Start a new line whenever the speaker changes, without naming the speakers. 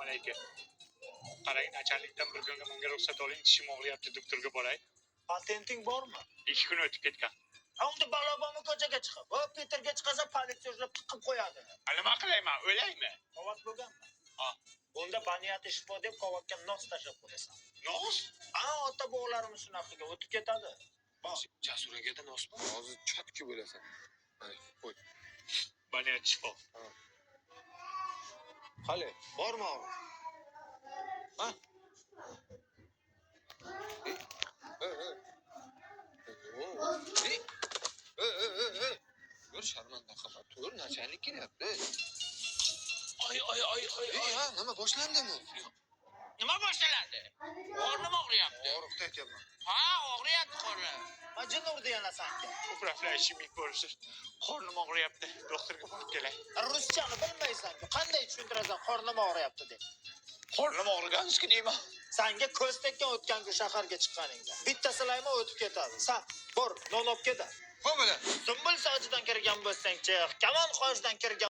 Assalomu alaykum. Qarang, начальник dan bir kunga menga ruxsat oling, tishim og'riyapti, doktorga boray.
Patenting bormi?
2 kun o'tib ketgan.
Ha, unda balo bormi ko'chaga chiqib? O, Peterga chiqasa, politsiya ushlab tiqib qo'yadi.
A, nima qilayman, o'laymi?
Kovak bo'lganmi?
Ha.
Unda baniyati shifo deb kovakka nos tashlab qo'yasan.
Nos?
Ha, ota bobolarimiz shunaqa o'tib ketadi.
Jasur akada nos bor.
Hozir чётко bo'lasan. Mana, qo'y.
Baniyat shifo.
Qali, bormi og'riq? Ha? Ey, ey, ey. Ey, ey, ey, ey, ey. Tur, sharmanda qilma. Tur, начальник kelyapti.
Ay ay ay ay
Ey,
ay.
ha, nima boshlandimi?
Nima boshlanadi? Qornim og'riyapti.
Og'riqda ekanman.
Ha, og'riyapti qornim.
Ma, jin urdi yana sanga.
Управляющий bo'lishir. Qornim og'riyapti. Doktorga borib kelay.
Ruschani bilmaysan-ku. Qanday tushuntirasan qornim og'riyapti deb?
Qornim og'riganski deyman.
Sanga ko'z tekkan o'tgan kun shaharga chiqqaningda. Bitta silayma, o'tib ketadi. San bor, non olib ket.
Ho'p, bola.
Sumbul sochidan kirgan bo'lsang-chi, kamon qoshidan kirgan.